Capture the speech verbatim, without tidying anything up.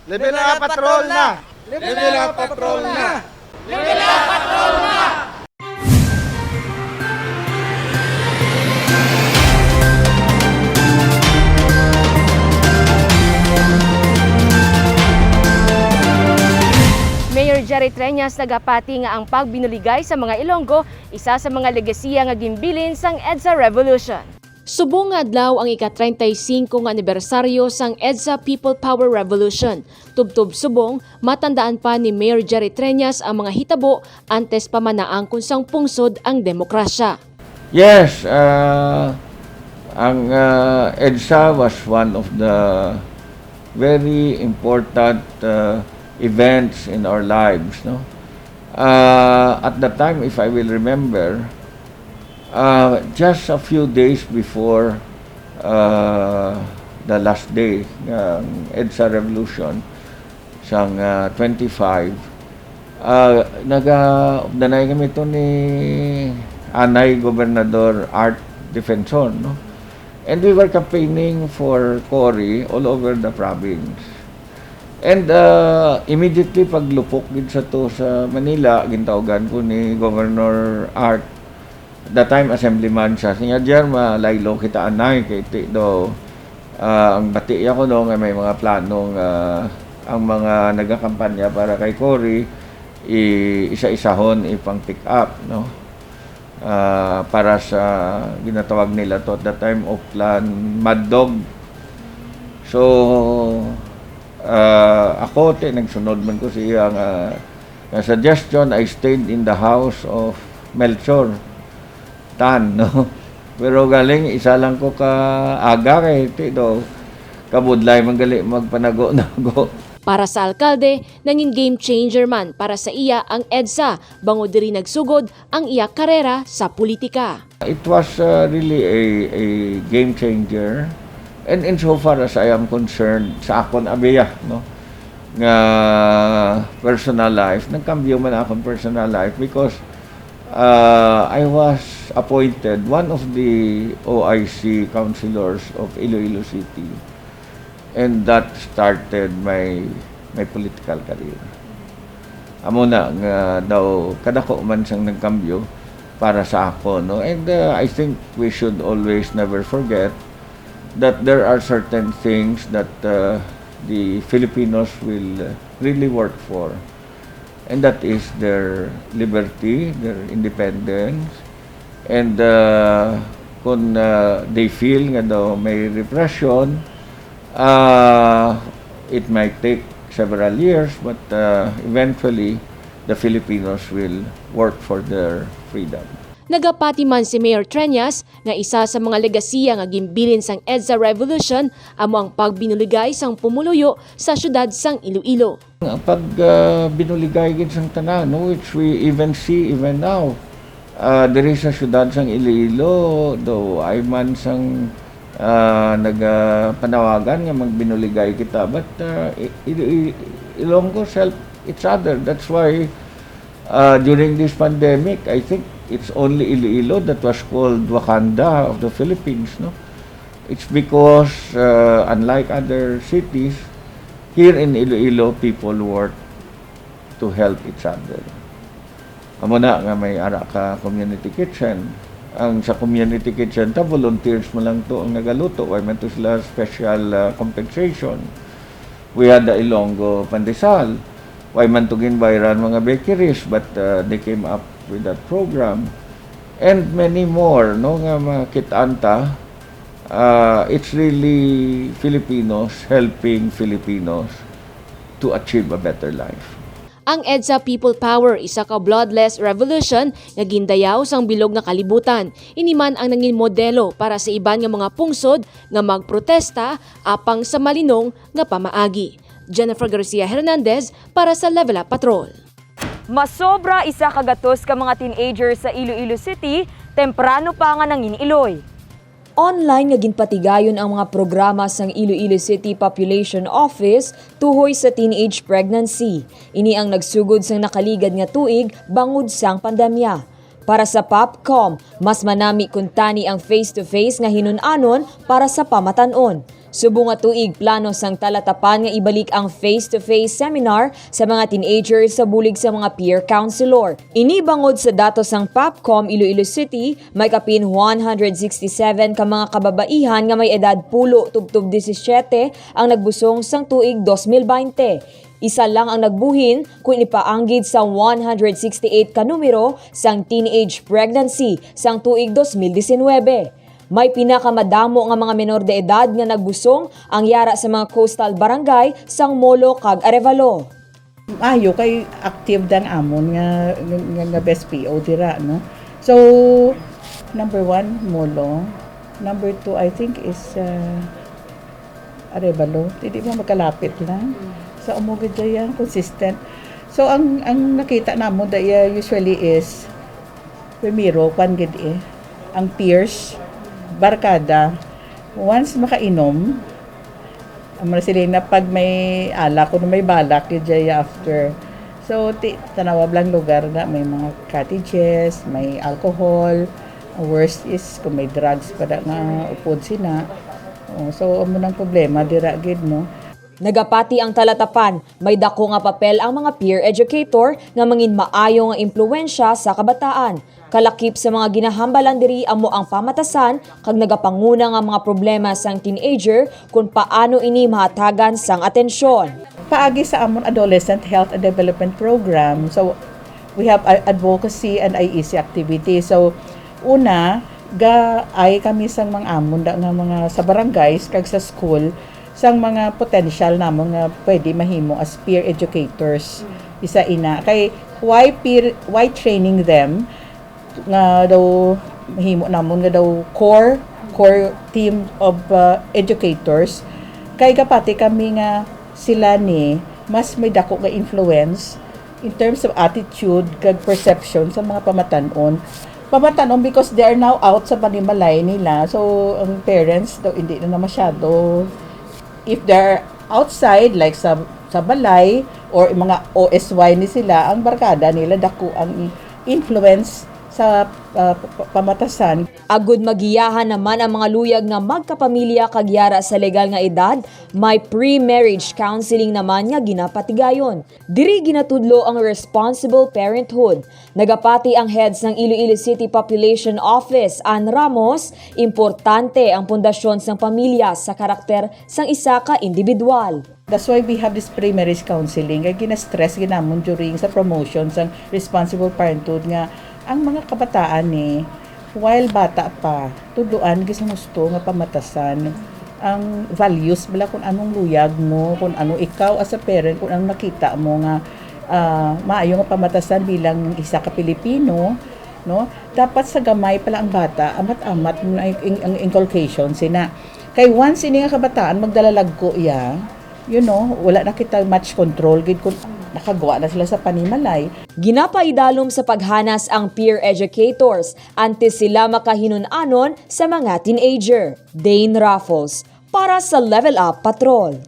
Level up patrol na! Level up patrol na! Mayor Jerry Treñas nagapati nga ang pagbinuligay sa mga Ilonggo isa sa mga legasiya nga ginbilin sang EDSA Revolution. Subong nga adlaw ang ika-treinta y cinco nga anibersaryo sang EDSA People Power Revolution. Tubtob subong, matandaan pa ni Mayor Jerry Treñas ang mga hitabo antes pa man naangkon sang pungsod ang demokrasya. Yes, uh, ang uh, EDSA was one of the very important uh, events in our lives. No? Uh, at the time, if I will remember, uh, just a few days before uh, the last day ng EDSA Revolution, sang uh, twenty-five, uh, naga-updanay kami to ni anay Gobernador Art Defensor, no? And we were campaigning for Cory all over the province. And uh, immediately paglupok gid sa to sa Manila, gintawgan ko ni Governor Art, that time assemblyman siya. Siya, "Jer, malaylo kita anay kay ti do uh, ang bati ako no nga may mga plano nga ang mga nagakampanya para kay Cory i isa-isahon ipang pick up, no? Uh, para sa ginatawag nila to at that time, Oplan Mad Dog. So uh, ako ti nagsunod man ko sa iya nga, nga suggestion. I stayed in the house of Melchor Tan, no? Pero galing isa lang ko ka aga kay ti do kabudlay man gali magpanago-nago. Para sa alkalde, nangin game changer man para sa iya ang EDSA bangod diri nagsugod ang iya karera sa politika. It was uh, really a, a game changer. And insofar as I am concerned, sa akon abiya, no, nga personal life, nagkambyo man akong personal life because uh, I was appointed one of the O I C councilors of Iloilo City. And that started my my political career. Amo na nga daw kadako man sang nagkambyo para sa ako, no? And uh, I think we should always never forget that there are certain things that uh, the Filipinos will uh, really work for. And that is their liberty, their independence. And uh, kung uh, they feel nga daw may repression, uh, it might take several years, but uh, eventually the Filipinos will work for their freedom. Nagapati man si Mayor Treñas nga isa sa mga legasiya nga ginbilin sang EDSA Revolution amo ang pagbinuligay sang pumuluyo sa siyudad sang Iloilo. Ang pag uh, binuligay gid sang tanan, no, which we even see even now. Uh, diri sa siyudad sang Iloilo, do ay man sang uh, nagapanawagan nga magbinuligay kita, but uh, Ilonggo help each other. That's why uh, during this pandemic, I think it's only Iloilo that was called Wakanda of the Philippines, no? It's because uh, unlike other cities, here in Iloilo, people work to help each other. Amo na nga may ara ka community kitchen. Ang sa community kitchen ta, volunteers mo lang to ang nagaluto. Way man to sila special uh, compensation. We had the Ilonggo Pandesal. Way man to ginbayran mga bakeries, but uh, they came up with that program. And many more, no, nga makit-an ta. Uh, it's really Filipinos helping Filipinos to achieve a better life. Ang EDSA People Power isa ka bloodless revolution nga gindayaw sang bilog nga kalibutan. Ini man ang nangin modelo para sa iban nga mga pungsod nga magprotesta apang sa malinong nga pamaagi. Jennifer Garcia Hernandez para sa Level Up Patrol. Masobra isa ka gatos ka mga teenager sa Iloilo City temprano pa nga nangin-iloy. Online nga ginpatigayon ang mga programa sang Iloilo City Population Office tuhoy sa teenage pregnancy. Ini ang nagsugod sang nakaligad nga tuig bangod sang pandemya. Para sa Popcom, mas manami kuntani ang face-to-face nga hinun-anon para sa pamatan-on. Subong nga tuig, plano sang Talatapan nga ibalik ang face-to-face seminar sa mga teenagers sa bulig sa mga peer counselor. Ini bangod sa datos sang PAPCOM Iloilo City, may kapin one hundred sixty-seven ka mga kababaihan nga may edad pulo tubtob disisiete ang nagbusong sang tuig dos mil baynte. Isa lang ang nagbuhin kon ipaanggid sa one hundred sixty-eight ka numero sang teenage pregnancy sang tuig dos mil disinwebe. May pinakamadamo nga mga menor de edad nga nagbusong ang yara sa mga coastal barangay sang Molo kag Arevalo. Ayo kay active dang amon nga, nga, nga best P O dira, no? So, number one, Molo. Number two, I think, is uh, Arevalo. Hindi mo magkalapit lang. Sa amo gid dyan, consistent. So, ang ang nakita namo daya usually is, primero, kwan gid eh, ang peers, barkada. Once makainom, ang mga sila na pag may alak, kung may balak, yun dyan after. So, ti, tanawa lang lugar na may mga cottages, may alcohol. Ang worst is kung may drugs pa da nga upod sina. Oh, so, amo nang problema, dira gid, no? Nagapati ang Talatapan, may dako nga papel ang mga peer educator nga mangin maayo nga impluwensya sa kabataan. Kalakip sa mga ginahambalan diri amo ang pamatasan kag nagapanguna nga mga problema sang teenager kon paano ini mahatagan sang atensyon. Paagi sa amon Adolescent Health and Development Program, so we have a- advocacy and I E C activity. So, una, gaay kami sang mga amon da nga mga sa barangays kag sa school sang mga potential namon nga pwede mahimo as peer educators. Isa ina kay why peer, why training them nga daw mahimo namon nga daw core core team of uh, educators, kay gapati kami nga sila ni mas may dako nga influence in terms of attitude kag perception sa mga pamatanon. Pamatanon because they are now out sa panimalay nila. So, ang parents daw hindi na, na masyado, if they're outside, like sa sa balay or mga O S Y ni sila, ang barkada nila dako ang influence sa uh, pamatasan. Agud magiyahan naman ang mga luyag nga magkapamilya kag yara sa legal nga edad, may pre-marriage counseling naman nga ginapatigayon. Diri ginatudlo ang responsible parenthood. Nagapati ang head sang Iloilo City Population Office, Ann Ramos, importante ang pundasyon sang pamilya sa karakter sang isa ka individual. That's why we have this pre-marriage counseling. Kay gina-stress gid namon during sa promotion sang responsible parenthood nga ang mga kabataan ni, while bata pa, tudloan gid sa husto nga pamatasan ang values bala, kung anong luyag mo, kung ano ikaw as a parent, kung anong nakita mo nga ah, maayo nga pamatasan bilang isa ka Pilipino, no? Dapat sa gamay pa lang ang bata, amat-amat mo na ang, ang inculcation sina. Kay once ini nga kabataan magdalalagko iya, you know, wala na kita much control gid kung nakagwa na sila sa panimalay. Ginapaidalom sa paghanas ang peer educators antes sila makahinun-anon sa mga teenager. Dane Raffles, para sa Level Up Patrol.